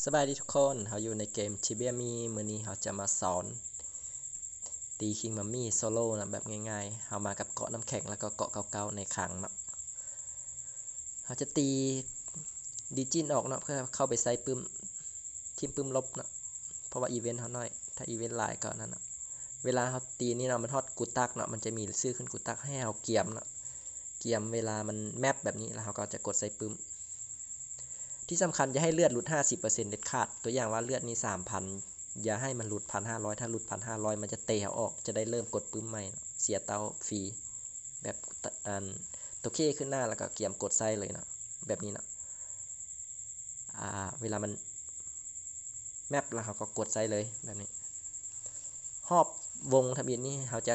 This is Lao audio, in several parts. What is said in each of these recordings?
ສະບາຍດີທຸກຄົນ, ເຮົາຢູ່ໃນເກມ Tibia Me. ມື້ນີ້ເຮົາຈະມາສອນຕີຄິງມັມມີໂຊໂລນະ ແບບງ່າຍໆ. ເຮົາມາກັບເກາະນ້ຳແຂງ ແລ້ວກໍເກາະເກົ້າເກົ້າໃນຄັງເນາະ. ເຮົາຈະຕີດີຈິນອອກເນາະ ເພື່ອເຂົ້າໄປໃສ່ປຶ້ມ ທີມປຶ້ມລົບເນາະ ເພາະວ່າອີເວັນເຮົາໜ້ອຍ, ຖ້າອີເວັນຫຼາຍກໍນັ້ນເນາະ. ເວລາເຮົາຕີນີ້ເນາະ ມັນຮອດກູຕັກເນາະ ມັນຈະມີຊື່ຂຶ້ນກູຕັກ ໃຫ້ເຮົາກຽມເນາະ, ກຽມເວລາມັນແມັບແບບນີ້ ແລ້ວເຮົາກໍຈະກົດໃສ່ປຶ້ມ. ທີ່ສຳຄັນ ຢ່າໃຫ້ເລືອດຫຼຸດຫ້າສິບເປີເຊັນເດັດຂາດ. ຕົວຢ່າງວ່າເລືອດນີ້ສາມພັນ ຢ່າໃຫ້ມັນຫຼຸດພັນຫ້າຮ້ອຍ, ຖ້າຫຼຸດພັນຫ້າຮ້ອຍ ມັນຈະເຕະເຮົາອອກ, ຈະໄດ້ເລີ່ມກົດປຶ້ມໃໝ່ເນາະ, ເສຍເຕົ້າຟຣີ. ແບບ ອັນ ຕົວເຄຂຶ້ນໜ້າ ແລ້ວກໍກຽມກົດໃສ່ເລີຍເນາະ ແບບນີ້ເນາະ. ອ່າ ເວລາມັນແມັບ ແລ້ວເຮົາກໍກົດໃສ່ເລີຍແບບນີ້. ຮອບວົງທຳອິດນີ້ເຮົາຈະ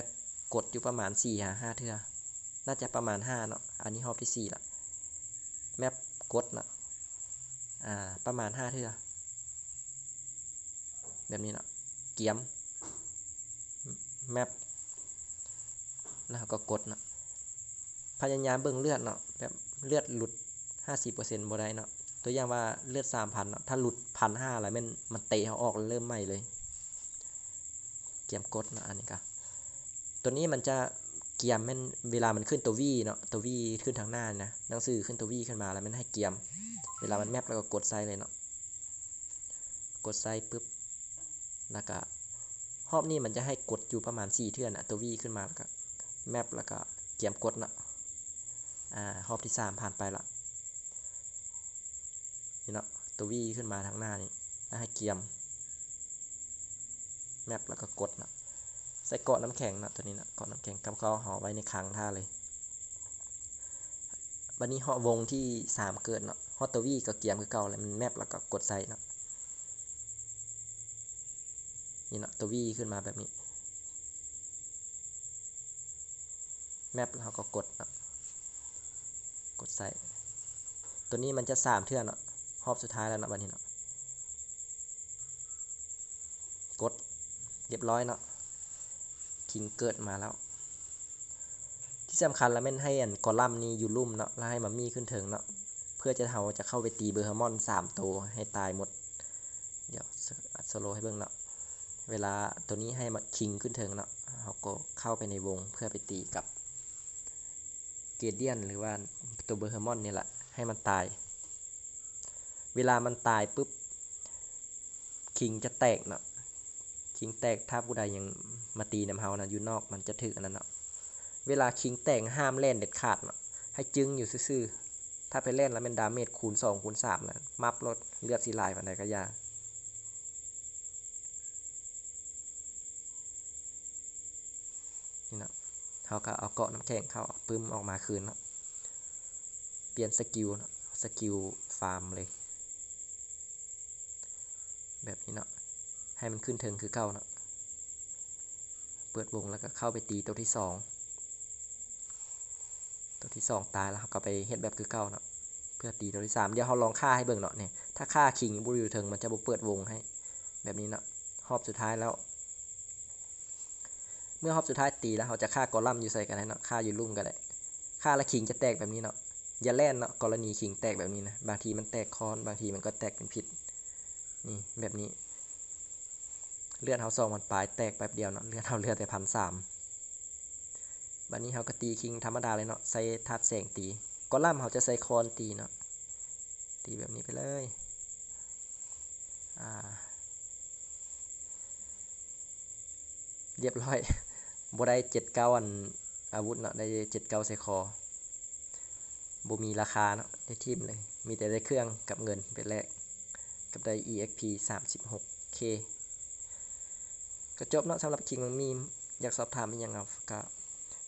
ກົດຢູ່ປະມານສີ່ຫາຫ້າເທື່ອ, ໜ້າຈະປະມານຫ້າເນາະ. ອັນນີ້ຮອບທີສີ່ລະ ແມັບ ກົດເນາະ ອ່າ ປະມານຫ້າເທື່ອ ແບບນີ້ເນາະ. ກຽມ ແມັບ ແລ້ວເຮົາກໍກົດເນາະ. ພະຍາຍາມເບິ່ງເລືອດເນາະ ແບບເລືອດຫຼຸດຫ້າສິບເປີເຊັນບໍ່ໄດ້ເນາະ. ຕົວຢ່າງວ່າເລືອດສາມພັນເນາະ, ຖ້າຫຼຸດພັນຫ້າແລ້ວແມ່ນມັນເຕະເຮົາອອກ ເລີ່ມໃໝ່ເລີຍ. ກຽມກົດເນາະ. ອັນນີ້ກະ ຕົວນີ້ມັນຈະກຽມແມ່ນເວລາມັນຂຶ້ນຕົວ V ເນາະ, ຕົວ V ຂຶ້ນທາງໜ້ານີ້ນະ, ໜັງສືຂຶ້ນຕົວ V ຂຶ້ນມາ ແລ້ວແມ່ນໃຫ້ກຽມ. ເວລາມັນແມັບ ແລ້ວກໍກົດໃສ່ເລີຍເນາະ, ກົດໃສ່ປຶບ ແລ້ວກະຮອບນີ້ມັນຈະໃຫ້ກົດຢູ່ປະມານສີ່ເທື່ອນະ, ຕົວ V ຂຶ້ນມາ ແລ້ວກະແມັບ ແລ້ວກະກຽມກົດເນາະ. ອາ ຮອບທີສາມຜ່ານໄປລະ. ນີ້ເນາະ, ຕົວ V ຂຶ້ນມາທາງໜ້ານີ້ ແລ້ວໃຫ້ກຽມ ແມັບ ແລ້ວກໍກົດເນາະ. ໃສ່ເກາະນ້ຳແຂງເນາະ, ຕົວນີ້ເນາະ, ເກາະນ້ຳແຂງກັບເຂົາເອົາໄວ້ໃນຄັງຖ້າເລີຍ. ບັດນີ້ຮອດວົງທີສາມເກີດເນາະ, ຮອດຕົວ V ກໍກຽມຄືເກົ່າ ແລ້ວມັນແມັບ ແລ້ວກໍກົດໃສ່ເນາະ. ນີ້ເນາະ, ຕົວ V ຂຶ້ນມາແບບນີ້ ແມັບ ແລ້ວເຮົາກໍກົດເນາະ, ກົດໃສ່. ຕົວນີ້ມັນຈະສາມເທື່ອເນາະ, ຮອບສຸດທ້າຍແລ້ວເນາະ ບັດນີ້ເນາະ, ກົດ ຮຽບຮ້ອຍເນາະ, ຄິງເກີດມາແລ້ວ. ທີ່ສຳຄັນລະແມ່ນໃຫ້ອັນກອລັມນີ້ຢູ່ລຸ່ມເນາະ, ລະໃຫ້ມັມມີຂຶ້ນເທິງເນາະ, ເພື່ອຈະ ເຮົາຈະເຂົ້າໄປຕີເບີເຮີມອນສາມໂຕໃຫ້ຕາຍໝົດ. ດຽວສະໂລໃຫ້ເບິ່ງເນາະ, ເວລາໂຕນີ້ໃຫ້ມາຄິງຂຶ້ນເທິງເນາະ, ເຮົາກໍເຂົ້າໄປໃນວົງເພື່ອໄປຕີກັບເກດຽນ ຫຼືວ່າໂຕເບີເຮີມອນນີ້ລະ ໃຫ້ມັນຕາຍ. ເວລາມັນຕາຍປຶບ ຄິງຈະແຕກເນາະ, ຄິງແຕກ ຖ້າຜູ້ໃດຍັງມາຕີນຳເຮົານະ ຢູ່ນອກມັນຈະຖືກອັນນັ້ນເນາະ. ເວລາຄິງແຕກຫ້າມແລ່ນເດັດຂາດເນາະ, ໃຫ້ຈຶ້ງຢູ່ຊື່ໆ, ຖ້າໄປແລ່ນລະແມ່ນດາເມດຄູນສອງຄູນສາມນະ, ມັບໂລດ, ເລືອດຊິຫຼາຍປານໃດກໍຢ່າ. ນີ້ເນາະ, ເຮົາກໍເອົາເກາະນ້ຳແຂງເຂົ້າ ເອົາປຶ້ມອອກມາຄືນເນາະ, ປ່ຽນສະກິວເນາະ, ສະກິວຟາມເລີຍ ແບບນີ້ເນາະ, ໃຫ້ມັນຂຶ້ນເທິງຄືເກົ່າເນາະ. ເປີດວົງແລ້ວກໍເຂົ້າໄປຕີໂຕທີສອງ, ໂຕທີສອງຕາຍແລ້ວ ເຮົາກໍໄປເຮັດແບບຄືເກົ່າເນາະ ເພື່ອຕີໂຕທີສາມ. ດຽວເຮົາລອງຂ້າໃຫ້ເບິ່ງເນາະ, ນີ້ ຖ້າຂ້າຄິງບໍ່ຢູ່ເທິງ ມັນຈະບໍ່ເປີດວົງໃຫ້ ແບບນີ້ເນາະ. ຮອບສຸດທ້າຍແລ້ວ, ເມື່ອຮອບສຸດທ້າຍຕີແລ້ວ ເຮົາຈະຂ້າກອລັມຢູ່ໃສກໍໄດ້ເນາະ, ຂ້າຢູ່ລຸ່ມກໍໄດ້. ຂ້າແລ້ວຄິງຈະແຕກແບບນີ້ເນາະ, ຢ່າແລ່ນເນາະ, ກໍລະນີຄິງແຕກແບບນີ້ນະ, ບາງທີມັນແຕກຄ້ອນ ບາງທີມັນກໍແຕກເປັນພິດ. ນີ້ ແບບນີ້ ເລືອດເຮົາສອງພັນປາຍ ແຕກແປັບດຽວເນາະ, ເລືອດເຮົາເຫຼືອແຕ່ພັນສາມ. ບັດນີ້ເຮົາກໍຕີຄິງທຳມະດາເລີຍເນາະ, ໃສ່ທາດແສງຕີ. ກອລັມເຮົາຈະໃສ່ຄ້ອນຕີເນາະ, ຕີແບບນີ້ໄປເລີຍ. ອາ ຮຽບຮ້ອຍ, ບໍ່ໄດ້ເຈັດເກົ້າອັນອາວຸດເນາະ, ໄດ້ເຈັດເກົ້າໃສ່ຄໍ. ບໍ່ມີລາຄາເນາະ, ໄດ້ຖິ້ມເລີຍ, ມີແຕ່ໄດ້ເຄື່ອງກັບເງິນໄປແລກ ກັບໄດ້ ອີເອັກພີ ສາມສິບຫົກເຄ ກໍຈົບເນາະ. ສຳລັບຄິງມັມມີ ຢາກສອບຖາມອີ່ຫຍັງກໍ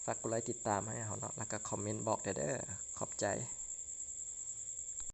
ຝາກກົດໄລຕິດຕາມໃຫ້ເຮົາເນາະ, ແລ້ວກໍຄອມເມັນບອກແດ່ເດີ. ຂອບໃຈ.